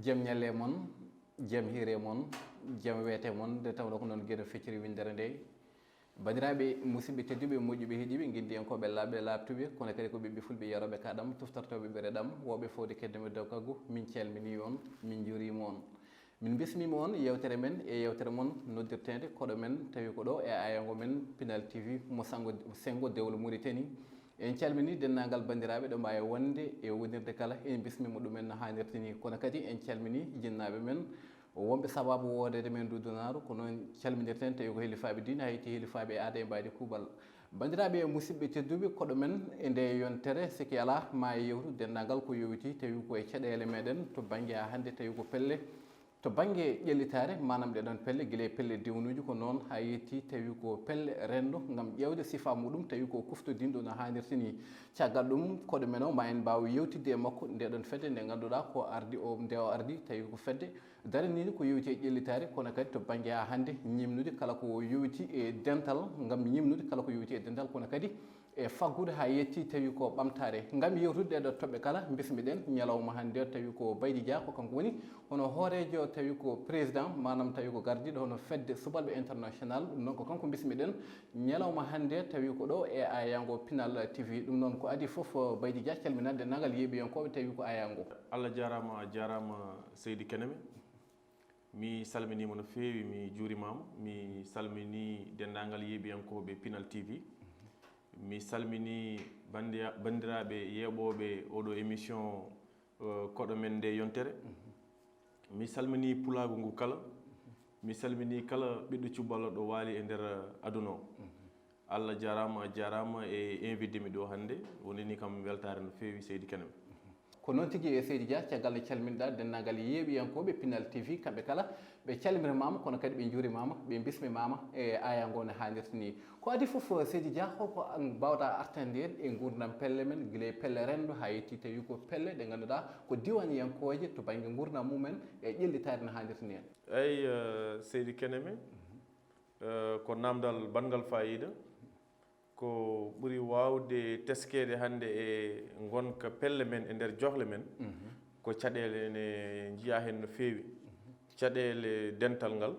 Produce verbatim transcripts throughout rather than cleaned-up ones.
Jam ñalle mon, jam hiire mon, jam weete mon, nde tawnoo ko noon Geno fecciri winndere nde. Banndiraaɓe, musidɓe tedduɓe, moƴƴuɓe, heɗiiɓe, ngindiyankooɓe laaɓɓe laaɓtuɓe, kono kadi ko ɓiɓɓe fulɓe yarooɓe kaɗam, tuftortooɓe ɓereɗam, wooɓe fowde kedde men dow kaggu, min calminii on, min njuuriima on. Min mbismiima on yeewtere men e yeewtere mon noddirteende koɗo men tawi ko ɗo e aayango men Pinal T V mo sango, senngo dewle Mauritanie. En calminii denndaangal banndiraaɓe ɗo mbaawi wonde e wonirde kala, en mbismiima ɗumen no haanirta nii. Kono kadi en calminii jinnaaɓe men wonɓe sabaabu woodeede men nduu dunaaru, ko noon calminirten tawi ko helifaaɓe diine, haa yetti helifaaɓe aada e mbaydi kuuɓal. Banndiraaɓe e musidɓe tedduɓe, koɗo men e nde yontere, siki alaa, maa yewtu denndaangal ko yowitii tawi ko e caɗeele meɗen to bannge haa hannde tawi ko pelle to bannge ƴellitaare, maanaam ɗee ɗoon pelle, gila e pelle dewnuuji, ko noon haa yetti tawi ko pelle renndo, ngam ƴeewde sifaa muɗum, tawi ko kuftodinɗo no haanirta nii. Caggal ɗum, koɗo men o, ma en mbaaw yewtidde e makko ndee ɗoon fedde nde ngannduɗaa ko ardi o, nde o ardi, tawi ko fedde daraniinde ko yowiti e ƴellitaare, kono kadi to bannge haa hannde ñimnude kala ko yowiti e dental, ngam ñimnude kala ko yowiti e dental, kono kadi e faggude haa yetti tawi ko ɓamtaare. Ngam yewtude ɗee ɗoo toɓɓe kala, mbismiɗen ñalawma hannde o tawi ko Baydi Dia, ko kanko woni hono hooreejo tawi ko président, maanaam tawi ko gardiiɗo hono fedde subalɓe international, ɗum noon ko kanko mbismiɗen ñalawma hannde tawi ko ɗo e aayango Pinal T V. Ɗum noon ko adii fof, Baydi Dia, calminaa denndaangal yeeɓiyankooɓe tawi ko aayango. Allah jaaraama, a jaaraama seydi Keneme. Mi salminiima no feewi, mi juurimaama. Mi salminii denndaangal yeeɓiyankooɓe Pinal T V. Mi salminii banndiya-, banndiraaɓe yeeɓooɓe oɗo émission, eh, koɗo men nde yontere. Mi salminii pulaagu ngu kala. Mi salminii kala ɓiɗɗo cuballo ɗo waali e nder aduna o. Allah jaaraama, a jaaraama e invité mi ɗo hannde. Wonani kam weltaare no feewi, seydi Keneme. Ko noon tigi, e seydi Dia, caggal nde calminɗaa denndaangal yeeɓiyankooɓe Pinal T V, kamɓe kala ɓe calminimaama, kono kadi ɓe njuurimaama, ɓe mbismimaama e aayango no haanirta nii. Ko adii fof, seydi Dia, holko an mbaawɗaa artande en e nguurndam pelle men, gila e pelle renndo haa yetti tawi ko pelle ɗe ngannduɗaa ko diiwaanyankooje to bannge nguurndam mumen e ƴellitaare no haanirta nii en? Eey, eh, seydi Keneme, eh, ko naamndal baɗngal faayiida. Ko ɓuri waawde teskeede hannde e ngonka pelle men e nder johle men, ko caɗeele ene njiyaa heen no feewi. Caɗeele dental ngal,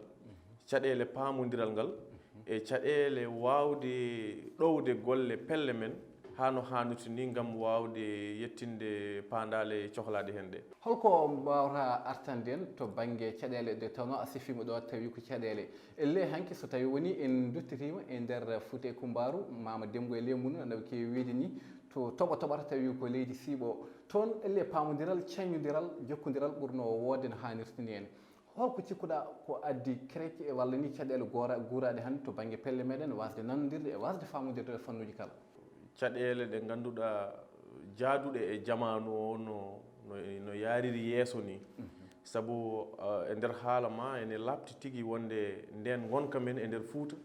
caɗeele paamondiral ngal, e caɗeele waawde ɗowde golle pelle men haa no haanirta ni, ngam waawde yettinde paandaale cohlaaɗe heen ɗe. Holko mbaawata artande en to bannge caɗeele, nde tawnoo a sifiima ɗo tawi ko caɗeele? Ellee hanki so tawi woni en duttitiima e nder Fuuta e Kumbaaru, Maama Dembo e Leemuno, no keewi wiyde ni, to toɓo toɓata tawi ko leydi Siiɓo. Toon ellee paamondiral, caññondiral, jokkondiral ɓurnoo woodde no haanirta ni en. Holko cikkuɗaa ko addi kerec e walla ni caɗeele goora-, guuraaɗe hannde to bannge pelle meɗen waasde nanondirde e waasde faamondirde e fannuuji kala? Caɗeele ɗe ngannduɗaa jaaduɗe e jamaanu o no, no, no yaariri yeeso ni. Sabu, ah, e nder haala ma ene laaɓti tigi wonde ndeen ngonka men e nder Fuuta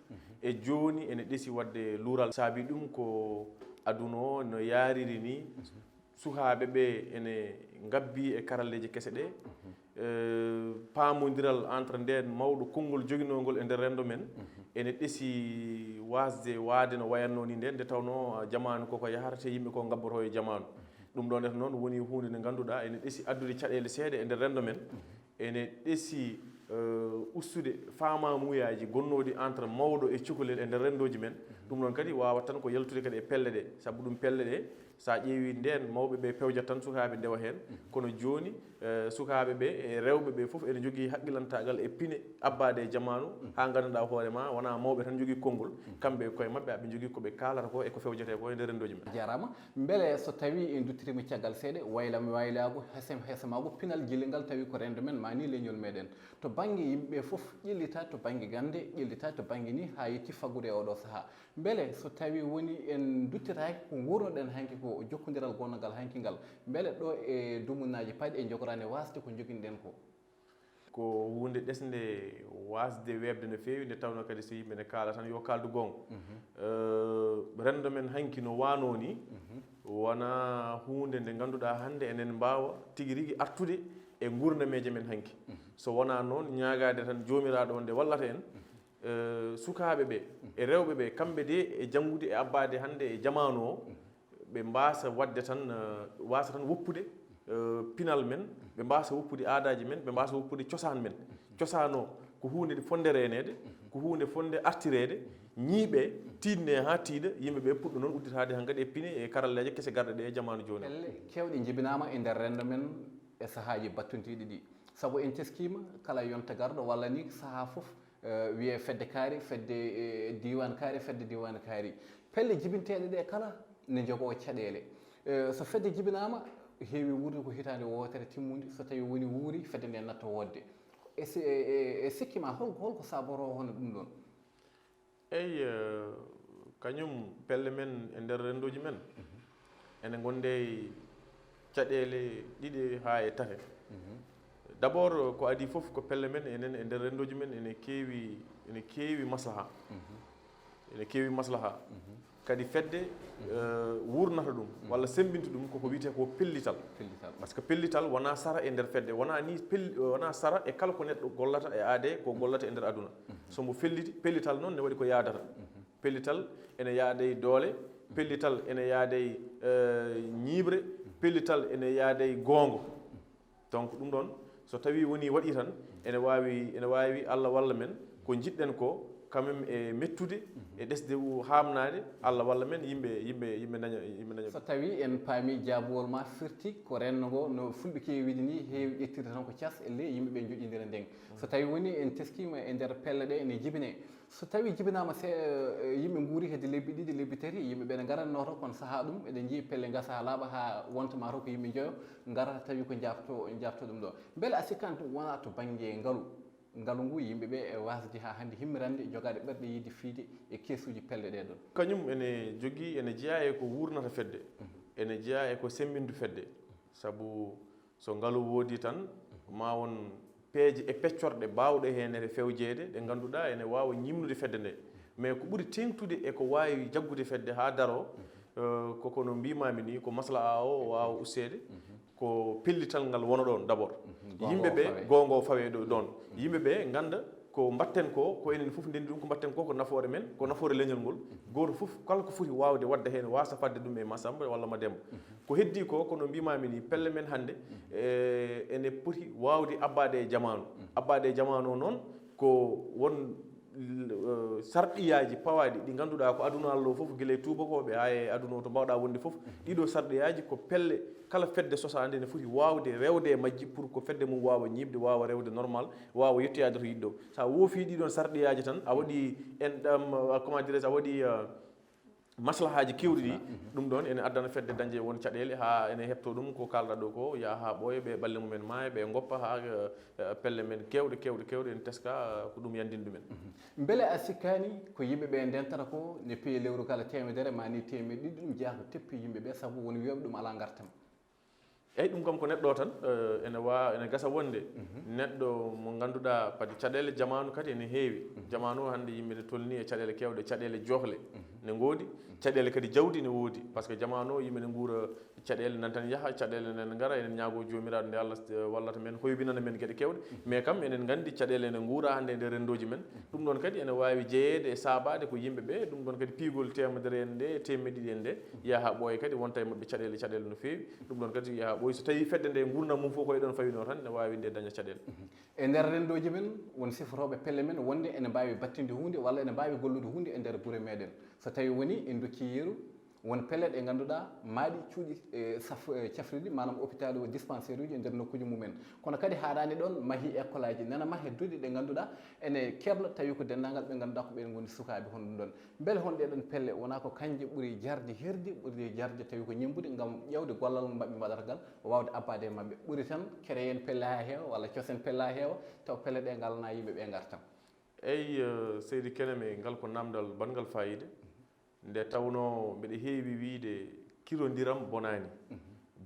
e jooni ene ɗesi waɗde luural. Saabi ɗum ko aduna o no yaariri ni, sukaaɓe ɓe ene ngabbii e karalleeji kese ɗe, eh, paamondiral entre ndeen mawɗo konngol joginoongol e nder renndo men, ene ɗesi waasde waade no wayatnoo ni ndeen, nde tawnoo, ah, jamaanu koko yahata, te yimɓe ko ngabbotoo e jamaanu. Ɗum ɗo ndeta noon woni huunde nde ngannduɗaa ene ɗesi addude caɗeele seeɗa e nder renndo men, ene ɗesi, eh, ustude faamaamuyaaji gonnooɗi entre mawɗo e cukalel e nder renndooji men. Ɗum noon kadi waawat tan ko yaltude kadi e pelle ɗe, sabu ɗum pelle ɗe, so a ƴeewi ndeen, mawɓe ɓe pewjat tan sukaaɓe ndewa heen, kono jooni, eh, sukaaɓe ɓe e rewɓe ɓe fof ene njogii haqqilantaagal e pine abbaade e jamaanu, haa nganndanɗaa hoore ma, wonaa mawɓe tan njogii konngol, kamɓe e koye maɓɓe aɓe njogii ko ɓe kaalata ko e ko fewjete ko e nder renndooji men. A jaaraama. Mbele so tawii en duttiriima caggal seeɗa, waylam waylaagu, hesem hesemaagu, pinal jillingal tawi ko renndo men, maa ni leñol meɗen. To bannge yimɓe fof ƴellita, to bannge gannde ƴellita, to bannge ni haa yetti faggude e oɗo sahaa. Mbele so tawii woni en duttitaaki ko nguurno-ɗen hanki ko jokkondiral gonngal hanki ngal, mbele ɗo e dumunnaaji payɗi en njogoraani waasde ko njoginɗen ko? Ko huunde ɗesnde waasde weeɓde no feewi, nde tawnoo kadi so yimɓe ne kaala tan yo kaaldu goonga. Eh, renndo men hanki no waanoo ni, wonaa huunde nde ngannduɗaa hannde enen mbaawa tigi rigi artude e nguurnameeje men hanki. So wonaa noon, ñaagaade tan Joomiraaɗo o nde wallata en, eh, sukaaɓe ɓe e rewɓe ɓe, kamɓe de e janngude e abbaade hannde e jamaanu o, ɓe mbaasa waɗde tan, eh, waasa tan woppude, eh, pinal men, ɓe mbaasa woppude aadaaji men, ɓe mbaasa woppude cosaan men. Cosaan o ko huunde fonde reeneede, ko huunde fonde artireede, ñiiɓe, tiiɗne haa tiiɗa, yimɓe ɓe puɗɗo noon udditaade hankadi e pine e karalleeje kese garɗe ɗe e jamaanu jooni o. Pelle keewɗe njibinaama e nder renndo men e sahaaji battondiiɗi ɗi. Sabu en teskiima kala yonta garɗo walla ni sahaa fof, eh, wiyee fedde kaari, fedde, eh, diiwaan kaari, fedde diiwaan kaari. Pelle jibinteeɗe ɗe kala ne njogoo caɗeele. Eh, so fedde jibinaama, heewi wuurde ko hitaande wootere timmunde, so tawii woni wuuri, fedde nde natta woodde. E si-, e, e, e sikki ma, hol-, holko saabotoo hono ɗum ɗoon? Eyi, eh, kañum pelle men e nder renndooji men, ene ngonde e caɗeele ɗiɗi haa e tati. D'abord, ko adii fof ko pelle men enen e nder renndooji men ene keewi, ene keewi maslaha. Ene keewi maslaha. Kadi fedde, eh, wuurnata ɗum walla semmbinta ɗum koko wiyetee ko pellital. Pellital. Parce que pellital wonaa sara e nder fedde, wonaa ni pel-, wonaa sara e kala ko neɗɗo gollata e aadee, ko gollata e nder aduna. So mbo felliti, pellital noon ne waɗi ko yaadata. Pellital ene yaada e doole, pellital ene yaada e, eh, ñiiɓre, pellital ene yaada e goonga. Donc ɗum ɗoon, so tawii wonii waɗii tan, ene waawi, ene waawi Allah walla men, ko njiɗɗen ko, quand même e mettude, e ɗesde u-, haamnaade, Allah walla men, yimɓe, yimɓe, yimɓe daña, yimɓe daña. So tawii en paamii jaabuwol ma firti ko renndo ngo, no Fulɓe keewi wiide ni, heewi ƴettirde tan ko cas e ley yimɓe ɓe njoƴƴindira ndeen. So tawii woni en teskiima e nder pelle ɗe ene jibinee, so tawii jibinaama se, eh, yimɓe nguuri hedde lebbi ɗiɗi, lebbi tati, yimɓe ɓe ne ngarannoo to, kono sahaa ɗum eɗen njii pelle ngasa haa laaɓa haa wonta maa to ko yimɓe njoyo ngarata tawi ko njaabto, njaabto ɗum ɗo. Mbele a sikkaani ɗum wonaa to bannge ngalu, ngalu ngu yimɓe ɓe e waasde haa hannde himmirande jogaade ɓerɗe yiide fiide e keesuuji pelle ɗee ɗoon? Kañum ene jogii, ene jeyaa e ko wuurnata fedde, ene jeyaa e ko semmbindu fedde, sabu so ngalu woodii tan, ma won peeje e peccorɗe baawɗe heen e fewjeede, ɗe ngannduɗaa ene waawa ñimnude fedde nde. Mais ko ɓuri teeŋtude e ko waawi jaggude fedde haa daroo, eh, ko kono mbiimaami ni, ko maslaha o waawa usteede, ko pellital ngal wona ɗoon d'abord. Yimɓe ɓe, goonga o fawee ɗo, ɗoon. Yimɓe ɓe ngannda ko mbaɗten ko, ko enen fof ndenndi ɗum, ko mbaɗten ko, ko nafoore men, ko nafoore leñol ngol. Gooto fof, kala ko foti waawde waɗde heen, waasa fadde ɗum e Masamba walla Mademba. Ko heddii ko, kono mbiimaami ni, pelle men hannde, e, ene poti waawde abbaade e jamaanu. Abbaade e jamaanu o noon, ko won, eh, sarɗiyaaji pawaaɗi ɗi ngannduɗaa ko aduna Allah o fof, gila e tuubakooɓe haa e aduna o to mbaawɗaa wonde fof. Ɗiɗo sarɗiyaaji ko pelle kala fedde sosaande ne foti waawde rewde e majji pour ko fedde mum waawa ñiiɓde, waawa rewde normal, waawa yettoyaade to yiɗɗo. So a woofii ɗiɗon sarɗiyaaji tan, a waɗii en ɗam, comment dirais-je, a waɗii, eh, maslahaaji keewɗi ɗi, ɗum ɗoon ene addana fedde dañde won caɗeele, haa ene heɓtoo ɗum ko kaalɗaa ɗo ko, yaha haa ɓooya, ɓe ɓalli mumen maaya, ɓe ngoppa haa, eh, pelle men keewɗe, keewɗe, keewɗe ene teska, eh, ko ɗum yandini ɗumen. Mbele a sikkaani ko yimɓe ɓe ndentata ko ne piya lewru kala teemedere maa ni teemeɗɗe ɗiɗi, ɗum jeyaa ko teppi yimɓe ɓe sabu won wiyooɓe ɗum alaa ngartam? Eyi, ɗum kam ko neɗɗo o tan, eh, ene wa-, ene gasa wonde neɗɗo mo ngannduɗaa kadi caɗeele jamaanu kadi ene heewi. Jamaanu o hannde yimɓe ne tolnii e caɗeele keewɗe, caɗeele joohle ne ngoodi, caɗeele kadi jawdi ne woodi. Par ce que jamaanu o yimɓe ne nguura caɗeele nan tan yaha, caɗeele nan ngara, enen ñaagoo Joomiraaɗo nde Allah, eh, wallata men, hoybinana men geɗe keewɗe. Mais kam enen nganndi caɗeele ene nguura hannde e nder renndooji men. Ɗum ɗoon kadi ene waawi jeyeede e saabaade ko yimɓe ɓe, ɗum ɗoon kadi piigol teemedere en nde, teemeɗɗe ɗiɗi en nde, yaha ɓooya kadi wonta e maɓɓe caɗeele, caɗeele no feewi. Ɗum ɗoon kadi yaha ɓooya, so tawii fedde nde nguurndam mum fof ko e ɗoon fawinoo tan, ene waawi nde daña caɗeele. E nder renndooji men, won sifotooɓe pelle men wonde ene mbaawi battinde huunde walla ene mbaawi gollude huunde e nder gure meɗen. So tawii woni en ndokki yeru, won pelle ɗe ngannduɗaa maaɗi cuuɗi, e, saf-, e, cafrirɗi, maanaam hôpital o, dispensaire uji e nder nokkuuji mumen. Kono kadi haaɗaani ɗoon, mahii école aji nana mahee, duɗe ɗe ngannduɗaa ene kebla, tawi ko denndaangal ɓe ngannduɗaa ko ɓeen ngoni sukaaɓe hono ɗum ɗoon. Mbele hono ɗee ɗoon pelle wonaa ko kañje ɓuri jarde hirde, ɓuri jarde tawi ko ñemmbude ngam ƴeewde gollal maɓɓe mbaɗata ngal, waawde abbaade e maɓɓe? Ɓuri tan créer en pelle haa heewa walla cosen pelle haa heewa, taw pelle ɗe ngalanaa yimɓe ɓe ngartam. Eyi, eh, seydi Keneme, ngal ko naamndal baɗngal faayiida. Nde tawnoo mbeɗa heewi wiyde kirondiram bonaani.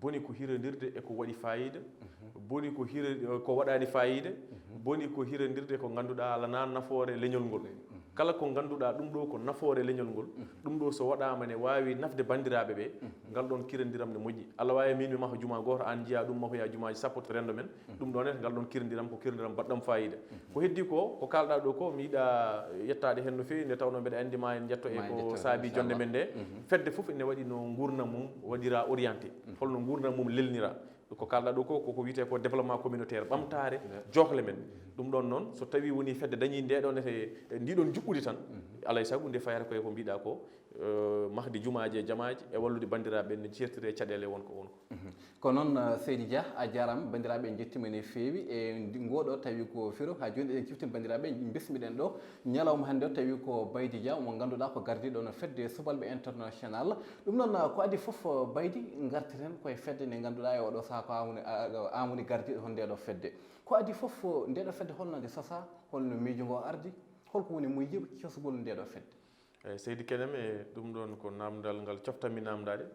Boni ko hirondirde e ko waɗi faayiida. Boni ko hiro-, ko waɗaani faayiida. Boni ko hirondirde ko ngannduɗaa alanaa nafoore leñol ngol. Kala ko ngannduɗaa ɗum ɗo ko nafoore leñol ngol, ɗum ɗo so waɗaama ne waawi nafde banndiraaɓe ɓe, ngal ɗoon kirondiram ne moƴƴi. Allah waawi min mi maha jumaa gooto, aan njiyaa ɗum mahoyaa jumaaji sappo to renndo men. Ɗum ɗoon ne, ngal ɗoon kirondiram ko kirondiram baɗɗam faayiida. Ko heddii ko, ko kaalɗaa ɗo ko, mi yiɗaa yettaade heen no feewi, nde tawnoo mbeɗa anndi ma en njetto e ko saabii jonde men nde. Fedde fof ene waɗi no nguurndam mum waɗiraa orienté, holno nguurndam mum lelniraa. Ko kaalɗaa ɗo ko, koko wiyetee ko développement communautaire, ɓamtaare joohle men. Ɗum ɗoon noon, so tawii wonii fedde dañii ndee ɗoon ete, e ndii ɗoon njuɓɓudi tan, alaa e sago nde fayata koye ko mbiɗaa ko, eh, mahde jumaaji e jamaaji e wallude banndiraaɓe ɓe no ceertire caɗeele won ko won ko. Ko noon, eh, Seydi Dia, a jaaraama, banndiraaɓe en njettiima no feewi e ndi-, ngoo ɗoo tawi ko firo. Haa jooni eɗen ciftina banndiraaɓe, mbismiɗen ɗo ñalawma hannde o tawi ko Baydi Dia mo ngannduɗaa ko gardiiɗo no fedde subalɓe international. Ɗum noon, ko adii fof, Baydi, ngartiren koye fedde nde ngannduɗaa e oɗo sahaa ko aan woni, a, aan woni gardiiɗo hono ndee ɗoo fedde. Ko adii fof, ndee ɗoo fedde holno nde sosaa, holno miijo ngoo ardi, holko woni miijo cosgol ndee ɗoo fedde? Eyi, Seydi Kenem, e ɗum ɗoon ko naamndal ngal coftanmi naamndaade.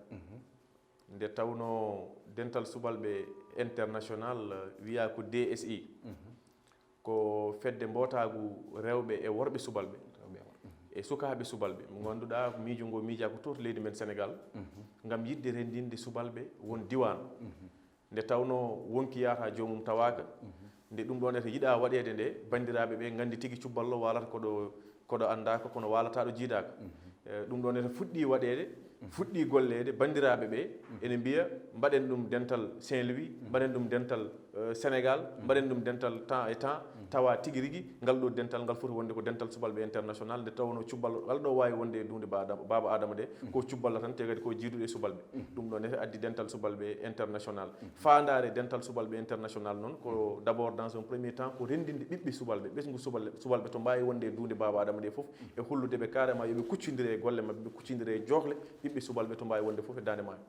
Nde tawnoo Dental Subalɓe International, eh, wiyaa ko D S I. Ko fedde mbootaagu rewɓe e worɓe subalɓe, e sukaaɓe subalɓe, mo ngannduɗaa miijo ngo miijaa ko toon to leydi men Senegaal, ngam yiɗde renndinde subalɓe won diwaan. Nde tawnoo wonki yahataa joomum tawaaka, nde ɗum ɗoon ete yiɗaa waɗeede nde, banndiraaɓe ɓe nganndi tigi cubballo waalata koɗo, koɗo anndaaka, kono waalataa ɗo jiidaaka. Eh, ɗum ɗoon ete fuɗɗii waɗeede, fuɗɗii golleede, banndiraaɓe ɓe ene mbiya, mbaɗen ɗum dental Saint-Louis, mbaɗen ɗum dental, eh, Senegaal, mbaɗen ɗum dental temps et temps, tawa tigi rigi ngal ɗo dental ngal foti wonde ko dental subalɓe international, nde tawnoo cubballo ngal ɗo waawi wonde e duunde ba Adama, baaba Adama de, ko cubballo tan, te kadi ko jiiduɗo e subalɓe. Ɗum ɗoon ete addi dental subalɓe international. Faandaare dental subalɓe international noon ko d'abord, dans un premier temps, ko renndinde ɓiɓɓe subalɓe, ɓesngu subalɓe, subalɓe to mbaawi wonde e duunde baaba Adama nde fof, e hollude ɓe carrément yo ɓe kuccondire e golle maɓɓe, ɓe kuccondire e joohle ɓiɓɓe subalɓe to mbaawi wonde fof e daande maayo.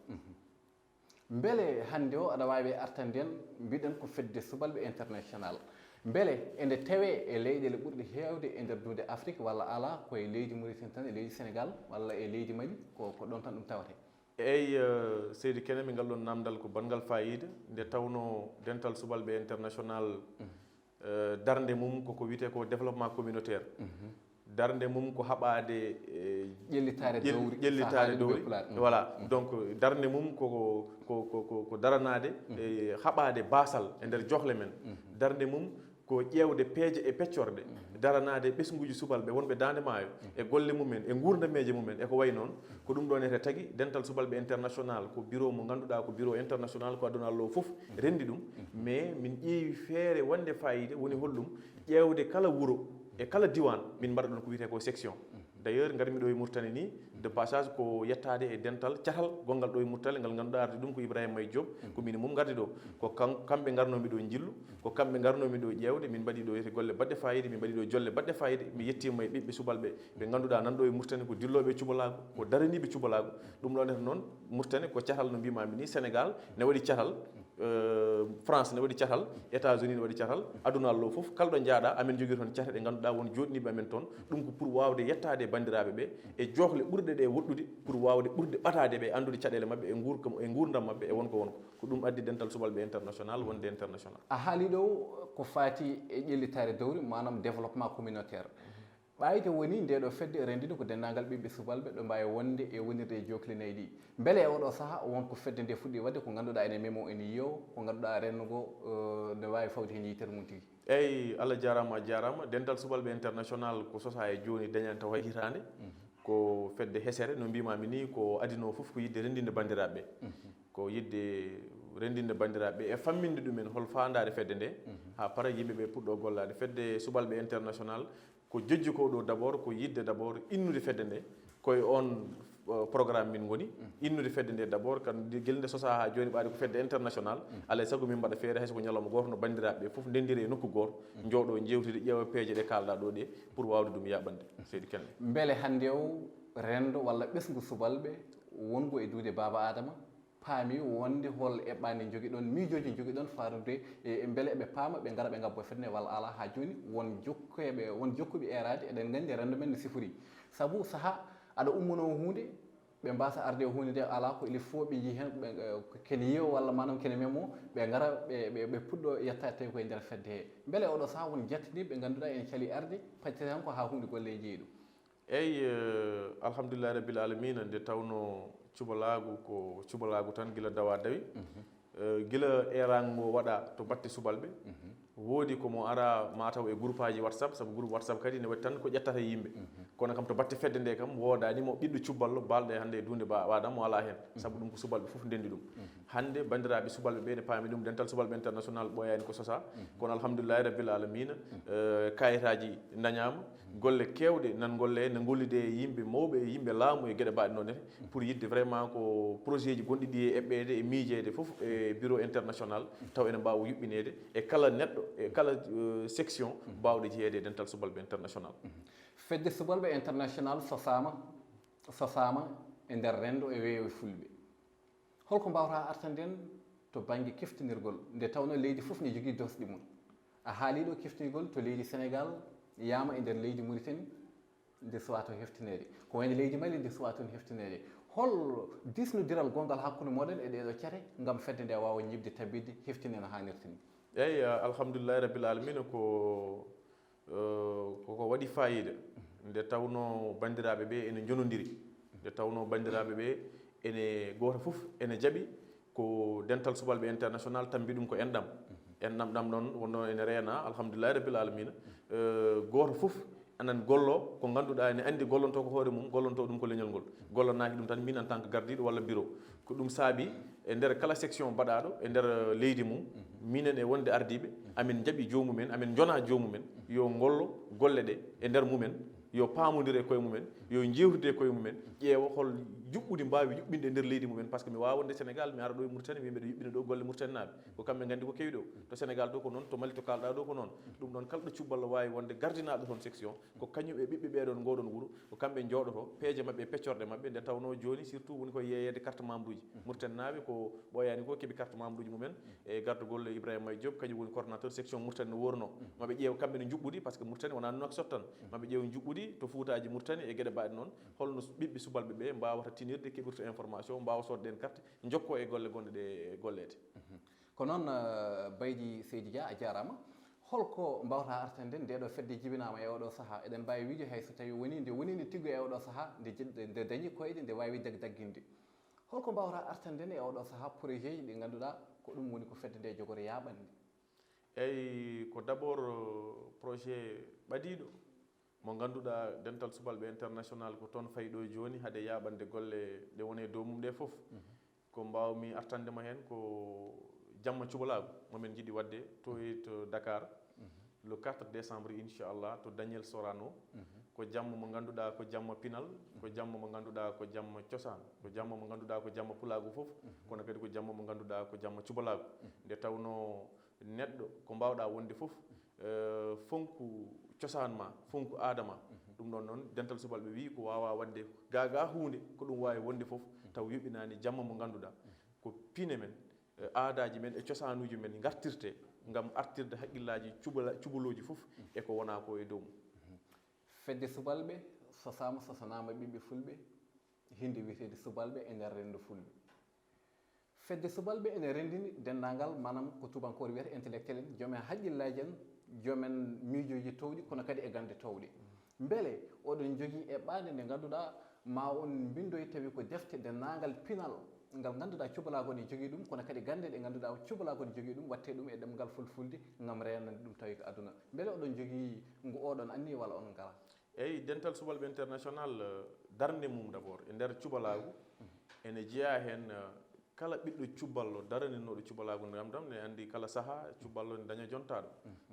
Mbele hannde o aɗa waawi artande en, mbiɗen ko fedde subalɓe international. Mbele ene tawee e leyɗeele ɓurɗe heewde e nder duunde Afrik walla alaa, ko e leydi Mauritanie tan, e leydi Senegaal walla e leydi Mali, ko, ko ɗoon tan ɗum tawetee? Eyi, eh, Seydi Kenem, ngal ɗoon naamndal ko banngal faayiida, nde tawnoo dental subalɓe international, eh, darnde mum koko wiyetee ko développement communautaire. Darnde mum ko haɓaade, eh, Ƴellitaare ƴel-, dowri, ƴellitaare sahaa dowri. Pulaar. Voilà. Donc, darnde mum ko, ko, ko, ko, ko daranaade, eh, haɓaade baasal e nder joohle men. Darnde mum ko ƴeewde peeje e peccorɗe daranaade ɓesnguuji subalɓe wonɓe daande maayo e golle mumen, e nguurdameeje mumen, e ko wayi noon. Ko ɗum ɗoon ete tagi dental subalɓe international, ko bureau mo ngannduɗaa ko bureau international, ko aduna allo fof renndi ɗum. Mais min ƴeewi feere wonde faayiida, woni holɗum? Ƴeewde kala wuro e kala diwaan, min mbaɗa ɗoon ko wiyetee ko section. D'ailleurs, ngarmi ɗo e Mauritanie ni, de passage, ko yettaade e dental catal gonngal ɗo e Mauritanie, ngal ngannduɗaa ardi ɗum ko Ibrahima May Diop, ko min e mum ngardi ɗo. Ko kan-, kamɓe ngarnoomi ɗo njillu, ko kamɓe ngarnoomi ɗo ƴeewde, min mbaɗi ɗo e golle baɗɗe faayiida, min mbaɗi ɗo jolle baɗɗe faayiida, mi yettiima e ɓiɓɓe subalɓe ɓe ngannduɗaa nan ɗo e Mauritanie ko dillooɓe e cubalaagu, ko daraniiɓe cubalaagu. Ɗum ɗoon ete noon, Mauritanie ko catal no mbiimaa mi ni, Senegaal ne waɗi catal, eh, France ne waɗi catal, États-Unis ne waɗi catal, aduna allo fof, kala ɗo njaaɗaa, amen njogii toon cate ɗe ngannduɗaa won jooɗniiɓe amen toon. Ɗum ko pour waawde yettaade e banndiraaɓe ɓe e joohle ɓurɗe ɗe woɗɗude, pour waawde ɓurde ɓataade ɓe, anndude caɗeele maɓɓe e nguur-, e nguurndam maɓɓe e won ko won ko. Ko ɗum addi dental subalɓe international wonde international. A haalii ɗo ko faati e ƴellitaare dowri, maanaam développement communautaire. Ɓayde woni ndee ɗo fedde renndinde ko denndaangal ɓiɓɓe subalɓe ɗo mbaawi wonde e wonirde e jookli nayi ɗi. Mbele e oɗo sahaa won ko fedde nde fuɗɗii waɗde ko ngannduɗaa ene memo, ene yiyo, ko ngannduɗaa renndo ngo, eh, ne waawi fawde heen yitere mum tigi? Eyi, Allah jaaraama, a jaaraama. Dental subalɓe international ko sosaa e jooni, dañaani tawa hitaande. Ko fedde hesere, no mbiimaa mi nii, ko adinoo fof ko yiɗde renndinde banndiraaɓe ɓe. Ko yiɗde renndinde banndiraaɓe ɓe e famminde ɗumen hol faandaare fedde nde, haa para yimɓe ɓe puɗɗoo gollaade. Fedde subalɓe international ko jojji ko ɗo d'abord, ko yiɗde d'abord innude fedde nde, ko e oon, eh, programme min ngoni, innude fedde nde d'abord, kan nde, gila nde sosaa haa jooni ɓaade ko fedde international, alaa e sago min mbaɗa feere, hay so ko ñalawma gooto, no banndiraaɓe ɓe fof ndenndira e nokku gooto, njooɗoo njeewtida, ƴeewa peeje ɗe kaalɗaa ɗo ɗe, pour waawde ɗum yaaɓande, Seydi Kelle. Mbele hannde o renndo walla ɓesngu subalɓe wonngu e duude Baaba Aadama, paami wonde hol eɓɓaande njogiɗon, miijooji njogiɗon faarude e, e mbele eɓe paama, ɓe ngara ɓe ngabbo fedde nde walla alaa? Haa jooni won jokkeeɓe, won jokkuɓe eeraade, eɗen nganndi renndo men no sifori. Sabu sahaa aɗa ummunoo huunde, ɓe mbaasa arde e huunde nde alaa, ko il faut ɓe njii heen, ɓe, eh, kene yiyo walla maanaam kene memo, ɓe ngara ɓe, ɓe, ɓe puɗɗoo yettaade tawi koye nder fedde he. Mbele oɗo sahaa won jattiniiɓe ɓe ngannduɗaa ene calii arde, paccata heen ko haa huunde golle e jeyi ɗum? Eyi, eh, alhamdulillahi rabbil alamina, nde tawnoo cubalaagu ko cubalaagu tan gila dawa dawi. Eh, gila eeraango ngo waɗaa to batte subalɓe, woodi ko mo ara mataw e groupaaji WhatsApp, sabu groupe WhatsApp kadi ne waɗi tan ko ƴettata e yimɓe. Kono kam, to batte fedde nde kam, woodaani mo ɓiɗɗo cubballo baalɗo e hannde e duunde ba-, waɗa mo alaa heen. Sabu ɗum ko subalɓe fof ndenndi ɗum. Hannde banndiraaɓe subalɓe ɓe ne paami ɗum, Dental Subalɓe International ɓooyaani ko sosaa. Kono alhamdulillahi rabbil alamina, eh, kayitaaji ndañaama, golle keewɗe nan golle, ne ngollidee e yimɓe mawɓe e yimɓe laamu e geɗe mbaɗe noon ne, pour yiɗde vraiment ko projet ji gonɗi ɗi e eɓɓeede e miijeede fof e bureau international, taw ene mbaawa yuɓɓineede e kala neɗɗo, e kala, eh, section mbaawɗo jeyeede e Dental Subalɓe International. Fedde Subalɓe International sosaama, sosaama e nder renndo e weeyo fulɓe. Holko mbaawata artande en to bannge keftinirgol, nde tawnoo leydi fof ne jogii doosɗe mum? A haalii ɗo keftinirgol to leydi Senegaal, yaama e nder leydi Muritani, nde suwaa toon heftineede. Ko wayno leydi Mali, nde suwaa toon heftineede. Hol diisnondiral gonngal hakkunde mooɗon e ɗeeɗoo cate ngam fedde nde waawa ñiiɓde, tabitde, heftinde no haanirta ni? Eey, alhamdulillahi rabbil alamina, ko, eh, koko waɗi faayiida. Nde tawnoo banndiraaɓe ɓe ene njonondiri, nde tawnoo banndiraaɓe ɓe ene, gooto fof ene jaɓi ko Dental Subalɓe International tambi ɗum ko enɗam. Enɗam ɗam ɗoon wonno ene reena, alhamdulillahi rabbil alamina. Eh, gooto fof anan gollo ko ngannduɗaa ene anndi gollonto ko hoore mum, gollonto ɗum ko leñol ngol. Gollanaaki ɗum tan min en tant que gardiiɗo walla bureau. Ko ɗum saabi e nder kala section baɗaaɗo e nder leydi mum, minen e wonde ardiiɓe, amin njaɓi joomumen, amin njona joomumen, yo ngollo golle ɗe e nder mumen, yo paamondire e koye mumen, yo njeewtide e koye mumen, ƴeewa hol njuɓɓudi mbaawi yuɓɓinde e nder leydi mumen, par ce que mi waawa wonde Sénégal, mi ara ɗo e Mauritanie, mi mbeɗa yuɓɓina ɗo golle Mauritanie naaɓe. Ko kamɓe nganndi ko kewi ɗo. To Sénégal to ko noon, to Mali to kaalɗaa ɗo ko noon. Ɗum ɗoon kala ɗo cubballo waawi wonde gardinaaɗo toon section, ko kañum e ɓiɓɓe ɓeeɗoon ngooɗoon wuro, ko kamɓe njooɗoto, peeje maɓɓe e peccorɗe maɓɓe, nde tawnoo jooni surtout woni koye yeeyeede carte membre uji. Mauritanie naaɓe ko ɓooyaani ko keɓi carte membre uji mumen, e gardagol Ibrahima May Diop, kañum woni coordonnateur section Mauritanie no worno. Maɓe ƴeew kamɓe no njuɓɓudi, par ce que Mauritanie wonaa Nouakchott tan. Maɓe ƴeew njuɓɓudi to fuutaaji Mauritanie e geɗe mbaɗe noon, holno ɓiɓɓe subalɓe ɓe mbaawata tinirde, keɓirta information, mbaawa soodde ɗeen carte, njokkoo e golle gonɗe ɗe e golleede. Ko noon, eh, Baydi Seydi Dia, a jaaraama. Holko mbaawata artande nde ɗo fedde jibinaama e oɗo sahaa? Eɗen mbaawi wiide hay so tawi woni nde woni nde tiggo e oɗo sahaa, nde je-, nde, nde dañi koyɗe, nde waawi dag-, dagginde. Holko mbaawata artande en e oɗo sahaa projet ji ɗi ngannduɗaa ko ɗum woni ko fedde nde jogori yaaɓande? Eyi, ko d'abord, eh, projet ɓadiiɗo mo ngannduɗaa Dental Subalɓe International ko toon fayi ɗo jooni hade yaaɓande golle ɗe woni e dow mum ɗe fof. Ko mbaawmi artande mo heen ko jamma cubalaagu mo min njiɗi waɗde to e to Dakar, le quatre décembre, inchallah, to Daniel Sorano. Ko jamma mo ngannduɗaa ko jamma pinal, ko jamma mo ngannduɗaa ko jamma cosaan, ko jamma mo ngannduɗaa ko jamma pulaagu fof, kono kadi ko jamma mo ngannduɗaa ko jamma cubalaagu. Nde tawnoo neɗɗo ko mbaawɗaa wonde fof, eh, fonku cosaan ma, fonku aada ma. Ɗum ɗoon noon, Dental Subalɓe wii ko waawaa waɗde gaagaa huunde, ko ɗum waawi wonde fof, taw yuɓɓinaani jamma mo ngannduɗaa ko pine men, eh, aadaaji men e cosaanuuji men ngartirte ngam artirde haqqillaaji cubala-, cubalooji fof e ko wonaa ko e dow mum. Fedde subalɓe sosaama, sosanaama ɓiɓɓe fulɓe, hinnde wiyeteende subalɓe e nder renndo fulɓe. Fedde subalɓe ene renndini denndaangal, maanaam ko tuubankoore wiyata intellectuel en, joom en haqqillaaji en, joom en miijooji toowɗi, kono kadi e gannde toowɗe. Mbele oɗon njogii eɓɓaande nde ngannduɗaa ma on mbinndoy tawi ko defte denndaangal pinal ngal ngannduɗaa cubalaagu ne jogii ɗum, kono kadi gannde ɗe ngannduɗaa cubalaagu ne jogii ɗum, waɗtee ɗum e ɗemngal fulfulde ngam reenande ɗum tawi ko aduna. Mbele oɗon njogii ngu oɗon anniya walla on ngalaa? Eyi, Dental Subalɓe International, eh, darnde mum d'abord e nder cubalaagu ene jeyaa heen, eh, kala ɓiɗɗo cuballo daraninooɗo cubalaagu, ngam ɗam ne anndi kala sahaa cuballo ne daña jontaaɗo.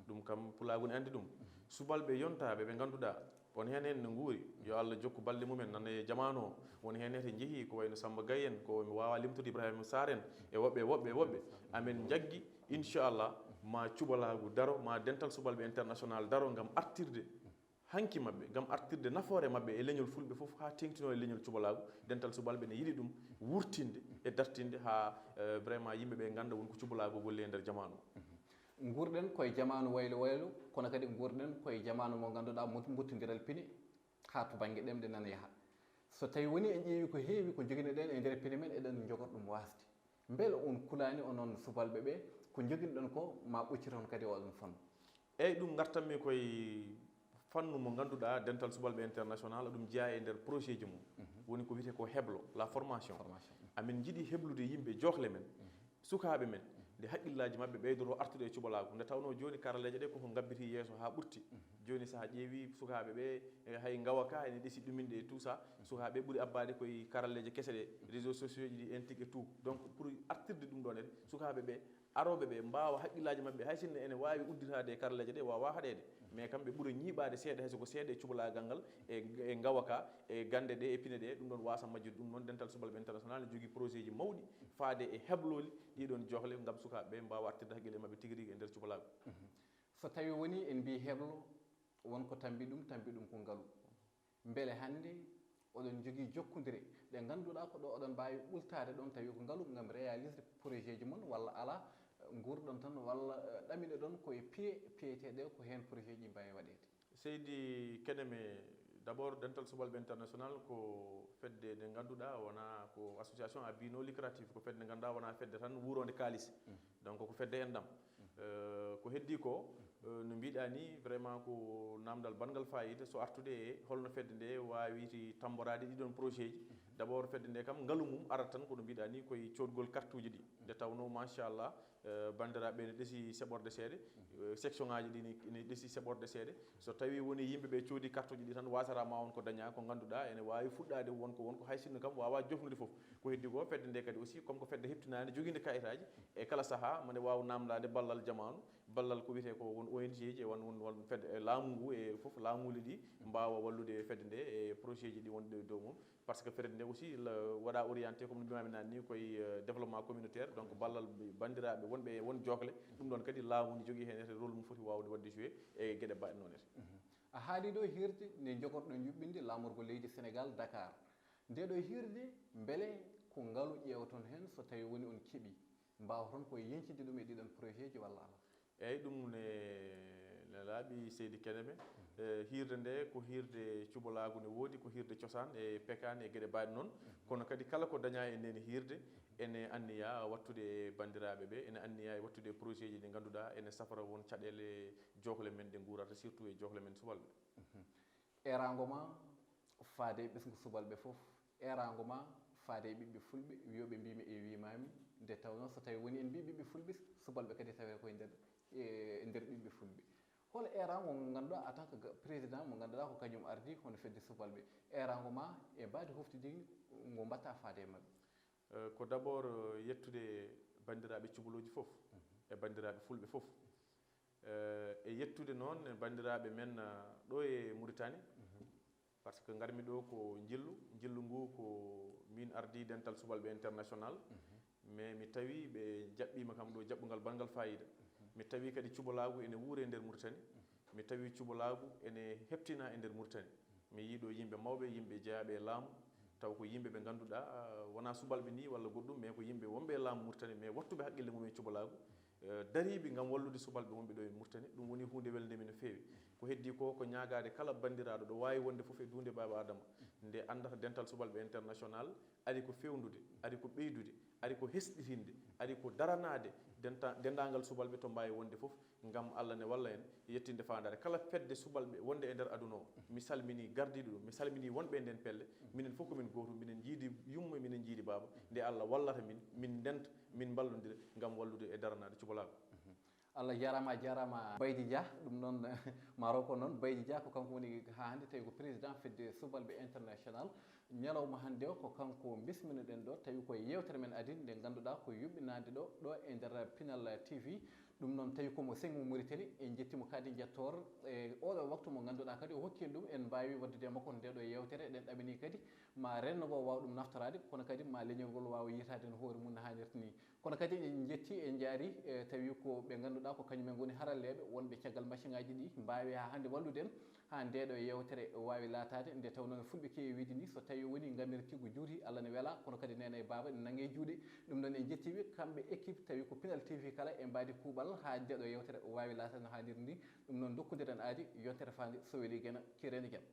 Ɗum kam pulaagu ne anndi ɗum. Subalɓe yontaaɓe ɓe ngannduɗaa on heen heen ne nguuri, yo Allah jokku balɗe mumen, nana e jamaanu o, won heen heen njehii ko wayno Samba Gaye en, ko mi waawaa limtude, Ibrahima Sarr en, e woɓɓe, woɓɓe, woɓɓe. Amen njaggi, inchallah, ma cubalaagu daro, ma Dental Subalɓe International daro ngam artirde hanki maɓɓe, ngam artirde nafoore maɓɓe e leñol fulɓe fof, haa teeŋtinoo e leñol cubalaagu. Dental Subalɓe ne yiɗi ɗum wurtinde e dartinde haa, eh, vraiment yimɓe ɓe ngannda won ko cubalaagu golli e nder jamaanu. Nguurɗen koye jamaanu waylo waylo, kono kadi nguurɗen koye jamaanu mo ngannduɗaa mut-, muttondiral pine haa to bannge ɗemɗe nana yaha. So tawi woni en ƴeewi ko heewi ko njoginoɗen e nder pine men, eɗen njogor ɗum waasde. Mbele on kulaani onon subalɓe ɓe, ko njoginɗon ko ma ɓocciron kadi oɗon fannu? Eyi, ɗum ngartanmi koye fannu mo ngannduɗaa Dental Subalɓe International ɗum jeyaa e nder projet ji mum. Woni ko wiyetee ko heblo, la formation. Amin njiɗi heblude yimɓe joohle men, sukaaɓe men, nde haqqillaaji maɓɓe ɓeydoro artude e cubalaagu. Nde tawnoo jooni karalleeje ɗe koko ngabbiti yeeso haa ɓurti. Jooni, so a ƴeewi sukaaɓe ɓe, e hay ngawa ka ene ɗesi ɗuminde e tout ça. Sukaaɓe ɓe ɓuri abbaade koye karalleeje kese ɗe, réseaux sociaux ji ɗi, entik et tout. Donc, pour artirde ɗum ɗon ene, sukaaɓe ɓe, arooɓe ɓe mbaawa haqqillaaji maɓɓe, hay sinno ene waawi udditaade e karalleeje ɗe, waawaa haɗeede. Mais kamɓe ɓuri ñiiɓaade seeɗa, hay so ko seeɗa e cubalaagal ngal, e, e ngawa ka, e gannde ɗe, e pine ɗe, ɗum ɗon waasa majjude. Ɗum noon, Dental Subalɓe International ne jogii projet ji mawɗi faade e heblooli ɗiɗon joohle ngam sukaaɓe ɓe mbaawa artirde haqqille maɓɓe tigi rigi e nder cubalaagu. So tawi woni en mbii heblo, won ko tambi ɗum, tambi ɗum ko ngalu. Mbele hannde oɗon njogii jokkondire ɗe ngannduɗaa ko ɗo oɗon mbaawi ɓultaade ɗon tawi ko ngalu ngam réalisde projet ji mon, walla alaa, nguurɗon tan, walla, eh, ɗaminoɗon ko e piye piyeteeɗe ko heen projet ji mbaawi waɗeede? Seydi Keneme, d'abord, Dental Subalɓe International ko fedde nde ngannduɗaa wonaa ko association à but non lucratif, ko fedde nde ngannduɗaa wonaa fedde tan wuuroonde kaalis. Donc, ko fedde enɗam. Euh, ko heddi ko, euh, no mbiɗa ni, vraiment ko namdal banngal fayida, so artude e holno fedde nde waawiri tamboraade ɗiɗon projet ji. D'abord, fedde nde kam, ngalu mum arata tan, ko no mbiɗa ni, koye coodgol kartuuji ɗi. Nde tawnoo, machallah, euh, banndiraaɓe ne ɗesi seɓorde seeɗa, euh, section ŋaaji ɗi ne, ne ɗesi seɓorde seeɗa. So tawi woni yimɓe ɓe coodi kartuuji ɗi tan, wasata ma won ko daña, ko ngannduɗaa ene waawi fuɗɗaade won ko, won ko hay sinno kam waawaa jofnude fof. Ko heddi ko, fedde nde kadi aussi, comme ko fedde heɓtinaande, jogiinde kayitaaji, e kala sahaa, mane waawa namdaade ballal jamaanu, ballal ko wiyetee ko won O N G ji, e won, won, won fedde, e laamu ngu, e fof laamuuli ɗi mbaawa wallude fedde nde e projet ji ɗi wonɗi e dow mum. Parce que fedde nde aussi la, waɗa orienté, comme no mbimami nani ni, koye, euh, développement communautaire. Donc, ballal banndiraaɓe wonɓe e won joohle, ɗum ɗon kadi laamu ne jogii heen rôle mo foti waawde waɗde joué e geɗe mbaɗe noon ete. A haali ɗo hirde nde jogorɗon yuɓɓinde laamorgo leydi Sénégal, Dakar. Nde ɗo hirde, mbele ko ngalu ƴeewton heen so tawi woni on keɓi? Mbaawa toon ko yeñcinde ɗum e ɗiɗon projet ji walla alaa? Eyyi, ɗum ne, ne laaɓi, seydi Keneme. Eh, hiirde nde ko hiirde cubalaagu ne woodi, ko hiirde cosaan e pekaan e geɗe mbaɗe noon. Kono kadi kala ko daña e nden hiirde, ene anniya wattude e banndiraaɓe ɓe, ene anniya e wattude e projet ji ɗi ngannduɗaa ene safra won caɗeele joohle men ɗe nguurata, surtout e joohle men subalɓe. Eeraango ma faade e ɓesngu subalɓe fof, eeraango ma faade e ɓiɓɓe fulɓe, wiyooɓe mbimi e wimami, nde tawnoo so tawi woni en mbi ɓiɓɓe fulɓe, subalɓe kadi tawe koye nder, e nder ɓiɓɓe fulɓe. Hol eeraango ngo ngannduɗaa en tant que ga-, président mo ngannduɗaa ko kañum ardi hono fedde subalɓe, eeraango ma e mbaadi hoftidiindi ngo mbatta faade e maɓɓe? Eh, ko d'abord, eh, yettude banndiraaɓe cubalooji fof, e banndiraaɓe fulɓe fof. Eh, e yettude noon banndiraaɓe men, eh, ɗo e Mauritanie, parce que ngarmi ɗo ko njillu, njillu ngu ko min ardi Dental Subalɓe International, mais mi tawi ɓe jaɓɓiima kam ɗo jaɓɓungal banngal fayida. Mi tawi kadi cubalaagu ene wuure e nder Mauritanie, mi tawi cubalaagu ene heɓtina e nder Mauritanie. Mi yii ɗo yimɓe mawɓe, yimɓe jeyaaɓe e laamu, taw ko yimɓe ɓe ngannduɗaa, ah, wonaa subalɓe ni walla goɗɗum, mais ko yimɓe wonɓe e laamu Mauritanie, mais wattuɓe haqqille mum e cubalaagu, eh, dariiɓe ngam wallude subalɓe wonɓe ɗo e Mauritanie. Ɗum woni huunde welnde mi no feewi. Ko heddi ko, ko ñaagaade kala banndiraaɗo ɗo waawi wonde fof e duunde Baaba Adama, nde anndata Dental Subalɓe International ari ko fewndude, ari ko ɓeydude, ari ko hesɗitinde, ari ko daranaade denta-, denndaangal subalɓe to mbaawi wonde fof, ngam Allah ne walla en yettinde faandaare kala fedde subalɓe wonde e nder aduna o. Mi salmini gardiiɗo ɗum, mi salmini wonɓe e nden pelle. Minen fof ko min gootum, minen njiidi yumma, minen njiidi baaba. Nde Allah wallata min, min ndenta, min mballondira ngam wallude e daranaade cubalaagu. Allah jarama, a jarama Baydi Dia. Ɗum noon, maaro ko noon, Baydi Dia ko kanko woni haa hannde tawi ko président fedde subalɓe international. Ñalawma hannde o ko kanko bisminoɗen ɗo, tawi ko yewtere men adii nde ngannduɗaa ko yuɓɓinaade ɗo, ɗo e nder Pinal T V. Ɗum noon tawi ko mo Sengo Mauritanie, en njetti mo kadi njettoor e oɗo waktu mo ngannduɗaa kadi o hokki en ɗum, en mbaawi waɗdude e makko nde ɗo yewtere. Eɗen ɗamini kadi ma renndo ngo waawa ɗum naftoraade, kono kadi ma leñol ngol waawa yiytaade no hoore mum no haanirta ni. Kono kadi en njetti, en njaari, e tawi ko ɓe ngannduɗaa ko kañum en ngoni haralleeɓe wonɓe caggal machine ŋaaji ɗi mbaawi haa hannde wallude en haa nde ɗo yewtere waawi laataade, nde tawnoo no fulɓe keewi wiide ni, so tawi woni ngamirtiigu juuti, Allah ne wela, kono kadi neene e baaba ne nangee juuɗe. Ɗum noon en njettii ɓe, kamɓe équipe, tawi ko Pinal T V kala e mbaadi kuuɓal haa nde ɗo yewtere waawi laataade no haaniri ni. Ɗum noon ndokkondiren aadi, yontere faande, so weli geno, kireni geno.